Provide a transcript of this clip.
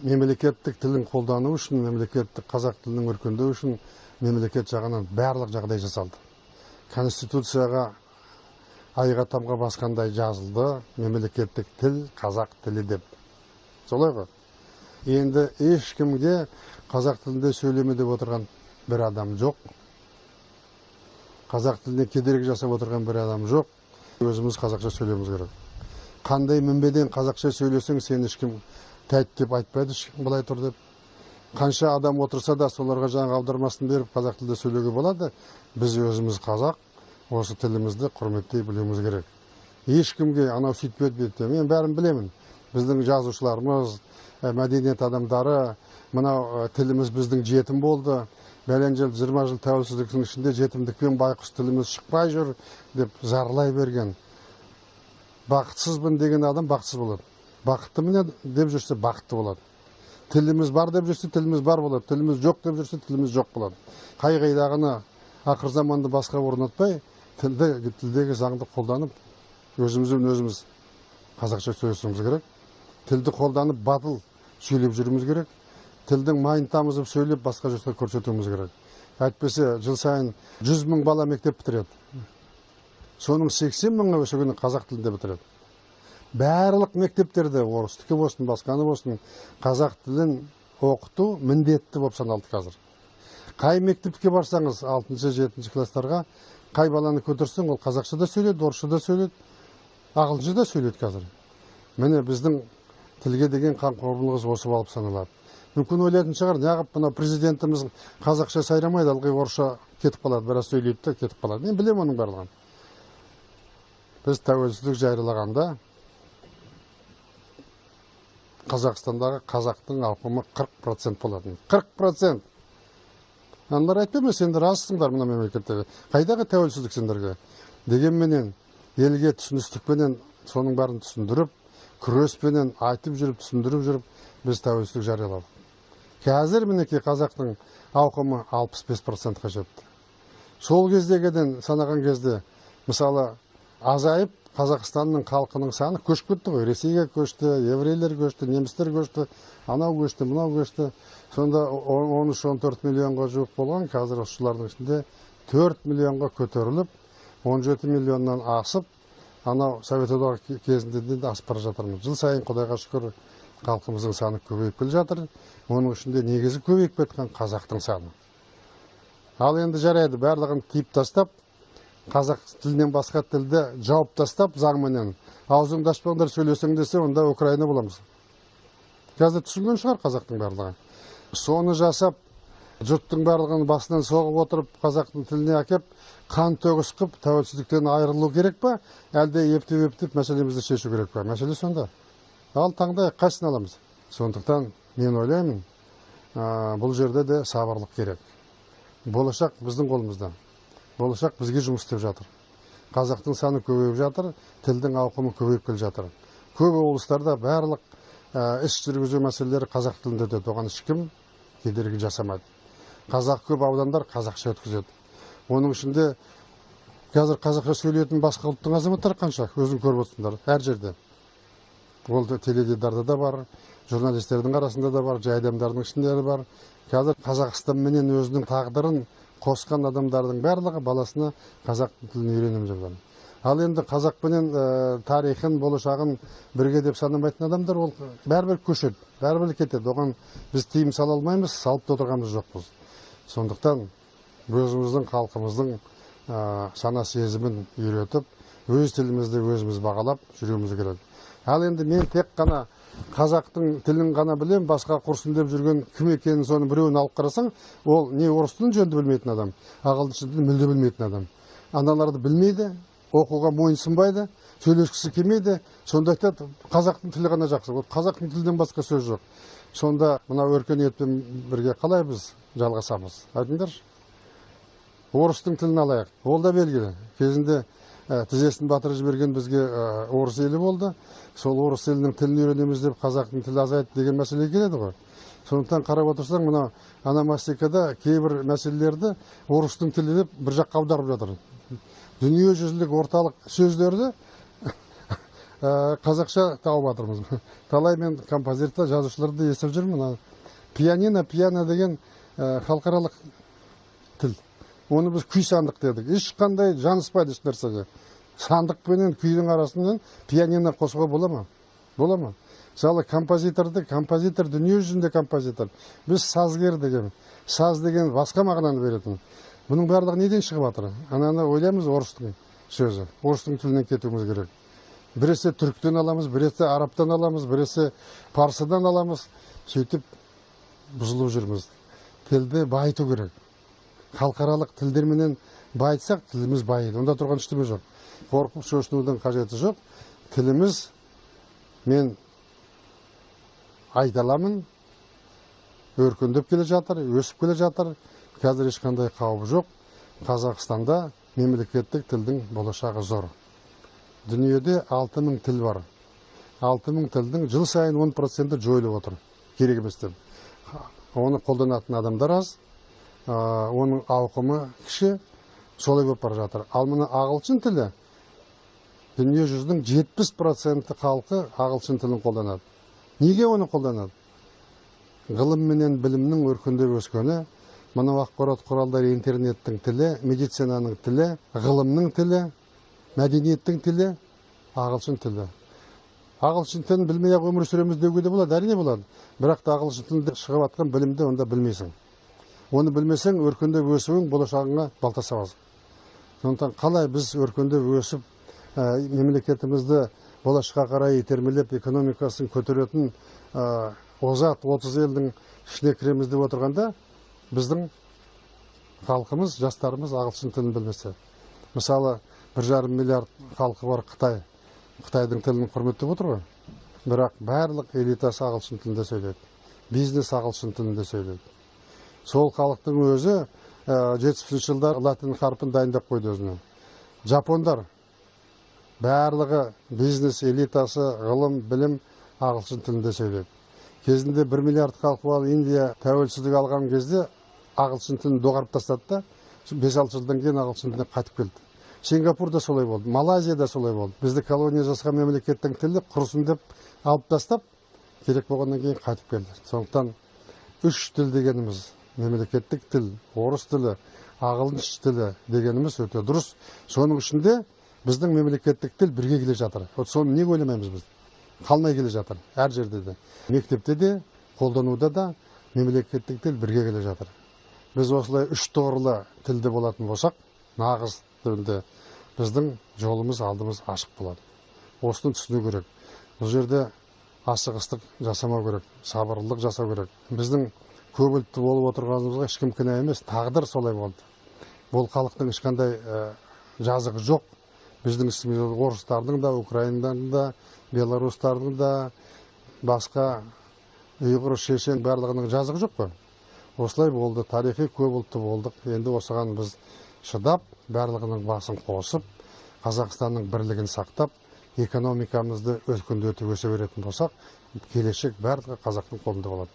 Мемлекеттік тілін қолдану үшін, мемлекеттік қазақ тілінің өркендеуі үшін мемлекет жағынан барлық жағдай жасалды. Конституцияға айға тамға басқандай жазылды, мемлекеттік тіл қазақ тілі деп. Солай ғой. Енді ешкімге қазақ тілінде сөйлеме деп отырған бір адам жоқ. Қазақ тіліне кедергі жасап отырған бір адам жоқ. Өзіміз қазақша сөйлеуіміз керек. Қандай мінбеден қазақша сөйлесең, сені ешкім тәйт деп айтпайды, ешкім былай тұр деп. Қанша адам отырса да соларға жаңа аудармасын беріп қазақ тілде сөйлеуге болады. Біз өзіміз қазақ, осы тілімізді құрметтей білуіміз керек. Ешкімге анау сөйтпеді бүйтті. Мен бәрін білемін. Біздің жазушыларымыз, мәдениет адамдары, мынау тіліміз біздің жетім болды. Бәлен жыл, 20 жыл тәуелсіздіктің ішінде жетімдікпен байқұс тіліміз шықпай жүр деп зарлай берген. Бақытсызбын деген адам бақытсыз болады. Бақыттымын деп жүрсе бақытты болады. Тіліміз бар деп жүрсе тіліміз бар болады. Тіліміз жоқ деп жүрсе тіліміз жоқ болады. Қай-қайдағыны ақыр заманды басқа орнатпай, тілдегі заңды қолданып, өзімізбен өзіміз қазақша сөйлесуіміз керек. Тілді қолданып батыл сөйлеп жүруіміз керек. Тілдің майын тамызып сөйлеп басқа жұртқа көрсетуіміз керек. Әйтпесе жыл сайын 100 мың бала мектеп бітіреді. Соның 80 мыңы осы күні қазақ тілінде бітіреді. Барлық мектептерде орыстікі болсын, басқаны болсын, қазақ тілін оқыту міндетті болып саналды қазір. Қай мектепке барсаңыз, 6-7 класстарға, қай баланы көтерсең, ол қазақша да сөйлейді, орысша да сөйлейді, ағылшынша да сөйлейді қазір. Міне біздің тілге деген қамқорлығымыз осы болып саналады. Мүмкін ойлайтын шығар, неғып мына президентіміз қазақша сайрамайды, ылғи орысша кетіп қалады, біраз сөйлейді де кетіп қалады. Мен білемін оның барлығын. Біз тәуелсіздік жариялағанда Қазақстандағы қазақтың ауқымы 40% болатын. 40%! Аналар айтпай ма, сендер азсыңдар мына мемлекетте. Қайдағы тәуелсіздік сендерге? Дегенменен елге түсіністікпенен соның бәрін түсіндіріп, күреспенен айтып жүріп, түсіндіріп жүріп, біз тәуелсіздік жарияладық. Қазір мінекей қазақтың ауқымы 65%-қа жетті. Сол кездегіден санаған кезде, мысалы, азайып Қазақстанның халқының саны көшіп кетті ғой. Ресейге көшті, еврейлер көшті, немістер көшті, анау көшті, мынау көшті. Сонда 13-14 миллионға жуық болған, қазір осылардың ішінде 4 миллионға көтеріліп, 17 миллионнан асып, анау Совет одағы кезінде де асып бара жатырмыз. Жыл сайын Құдайға шүкір халқымыздың саны көбейіп келе жатыр. Оның ішінде негізі көбейіп кеткен қазақтың саны. Ал енді жарайды, барлығын тиіп тастап, қазақ тілінен басқа тілді жауып тастап заңменен аузыңды ашпаңдар сөйлесең десе, онда Украина боламыз. Қазір түсінген шығар қазақтың барлығы. Соны жасап, жұрттың барлығын басынан соғып отырып, қазақтың тіліне әкеп, қан төгіс қып, тәуелсіздіктен айырылу керек па, әлде ептеп-ептеп мәселемізді шешу керек па? Мәселе сонда. Ал таңдайық, қайсысын аламыз? Сондықтан мен ойлаймын, бұл жерде де сабырлық керек. Болашақ біздің қолымызда. Болашақ бізге жұмыс істеп жатыр. Қазақтың саны көбейіп жатыр, тілдің ауқымы көбейіп келе жатыр. Көп облыстарда барлық іс жүргізу мәселелері қазақ тілінде өтеді. Оған ешкім кедергі жасамайды. Қазақ көп аудандар қазақша өткізеді. Оның ішінде қазір қазақша сөйлейтін басқа ұлттың азаматтары қанша, өзің көріп отырсыңдар әр жерде. Ол теледидарда да бар, журналистердің арасында да бар, жай адамдардың ішінде де бар. Қазір Қазақстан менен өзінің тағдырын қосқан адамдардың барлығы баласына қазақ тілін үйреніп жүрген. Ал енді қазақпенен тарихын, болашағын бірге деп санамайтын адамдар ол бәрібір көшеді, бәрібір кетеді. Оған біз тыйым сала алмаймыз, салып та отырғанымыз жоқпыз. Сондықтан өзіміздің халқымыздың сана сезімін үйретіп, өз тілімізді өзіміз бағалап жүруіміз керек. Ал енді мен тек қана қазақтың тілін ғана білем, басқа құрсын деп жүрген кім екенін соның біреуін алып қарасаң, ол не орыс тілін жөнді білмейтін адам, ағылшын тілін мүлде білмейтін адам. Аналарды білмейді, оқуға мойынсынбайды, сөйлескісі келмейді. Сонда айтады, қазақтың тілі ғана жақсы. Вот қазақтың тілінен басқа сөз жоқ. Сонда мына өркениетпен бірге қалай біз жалғасамыз? Айтыңдаршы. Орыстың тілін алайық. Ол да белгілі. Кезінде тізесін батырып жіберген бізге орыс елі болды. Сол орыс елінің тілін үйренеміз деп қазақтың тілі азайды деген мәселе келеді ғой. Сондықтан қарап отырсаң, мына ономастикада кейбір мәселелерді орыстың тілі деп бір жаққа аударып жатыр. Дүниежүзілік орталық сөздерді Қазақша тауып жатырмыз. Талай мен композитор, жазушыларды естіп жүрмін. Пианино, пиано деген халықаралық тіл. Оны біз күй сандық дедік. Ешқандай жаныспайды еш нәрсеге. Сандық пенен күйдің арасынан пианино қосуға бола ма? Бола ма? Мысалы, композиторды, композитор дүние жүзінде композитор. Біз сазгер деген, саз деген басқа мағынаны беретін. Бұның барлығы неден шығып жатыр? Ананы ойлаймыз, орыстың сөзі. Орыстың тілінен кетуіміз керек. Біресе түріктен аламыз, біресе арабтан аламыз, біресе парсыдан аламыз. Сөйтіп бұзылып жүрміз. Тілді байыту керек. Халықаралық тілдерменен байытсақ, тіліміз байиды. Онда тұрған ештеме жоқ. Қорқып шошынудың қажеті жоқ. Тіліміз, мен айта аламын, өркендеп келе жатыр, өсіп келе жатыр. Қазір ешқандай қауіп жоқ. Қазақстанда мемлекеттік тілдің болашағы зор. Дүниеде 6000 тіл бар. 6000 тілдің жыл сайын 10% жойылып отыр. Керек емес деп. Оны қолданатын адамдар аз, оның ауқымы кіші, солай болып бара жатыр. Ал мына ағылшын тілі, дүние жүзінің 70% халқы ағылшын тілін қолданады. Неге оны қолданады? Ғылым менен білімнің өркендеп өскені, мынау ақпарат құралдары, интернеттің тілі, медицинаның тілі, ғылымның тілі, мәдениеттің тілі, ағылшын тілі. Ағылшын тілін білмей-ақ өмір сүреміз деуге де болады, әрине болады. Бірақ та ағылшын тілінде шығып жатқан білімді онда білмейсің. Оны білмесең, өркендеп өсуің болашағыңа балта сабасың. Сондықтан қалай біз өркендеп өсіп, мемлекетімізді болашаққа қарай итермелеп, экономикасын көтеретін озат 30 елдің ішіне кіреміз деп отырғанда, біздің халқымыз, жастарымыз ағылшын тілін білмесе. Мысалы, 1,5 миллиард халқы бар Қытай. Қытайдың тілін құрметтеп отыр ғой. Бірақ барлық элитасы ағылшын тілінде сөйлейді. Бизнес ағылшын тілінде сөйлейді. Сол халықтың өзі 70 жылдар латын қарпін дайындап қойды өзіне. Жапондар барлығы бизнес элитасы, ғылым, білім ағылшын тілінде сөйлейді. Кезінде 1 миллиард халқы бар Индия тәуелсіздік алған кезде ағылшын тілін доғарып тастады да, 5-6 жылдан кейін ағылшын тіліне қайтып келді. Сингапурда солай болды, Малайзияда солай болды. Бізді колония жасаған мемлекеттің тілі құрысын деп алып тастап, керек болғаннан кейін қайтып келді. Сондықтан үш тіл дегеніміз, мемлекеттік тіл, орыс тілі, ағылшын тілі дегеніміз өте дұрыс. Соның ішінде біздің мемлекеттік тіл бірге келе жатыр. Вот соны неге ойламаймыз біз? Қалмай келе жатыр әр жерде де. Мектепте де, қолдануда да мемлекеттік тіл бірге келе жатыр. Біз осылай үш тұғырлы тілді болатын болсақ, нағыз тілді біздің жолымыз, алдымыз ашық болады. Осыны түсіну керек. Бұл жерде асығыстық жасамау керек, сабырлылық жасау керек. Біздің көп ұлтты болып отырғанымызға ешкім кінә емес, тағдыр солай болды. Бұл халықтың ешқандай жазығы жоқ. Біздің үстімізде орыстардың да, украиндардың да, белорустардың да, басқа ұйғыр, шешен барлығының жазығы жоқ қой. Осылай болды, тарихи көп ұлтты болдық. Енді осыған біз шыдап, барлығының басын қосып, Қазақстанның бірлігін сақтап, экономикамызды өркендетіп өсе беретін болсақ, келешек барлығы қазақтың қолында болады.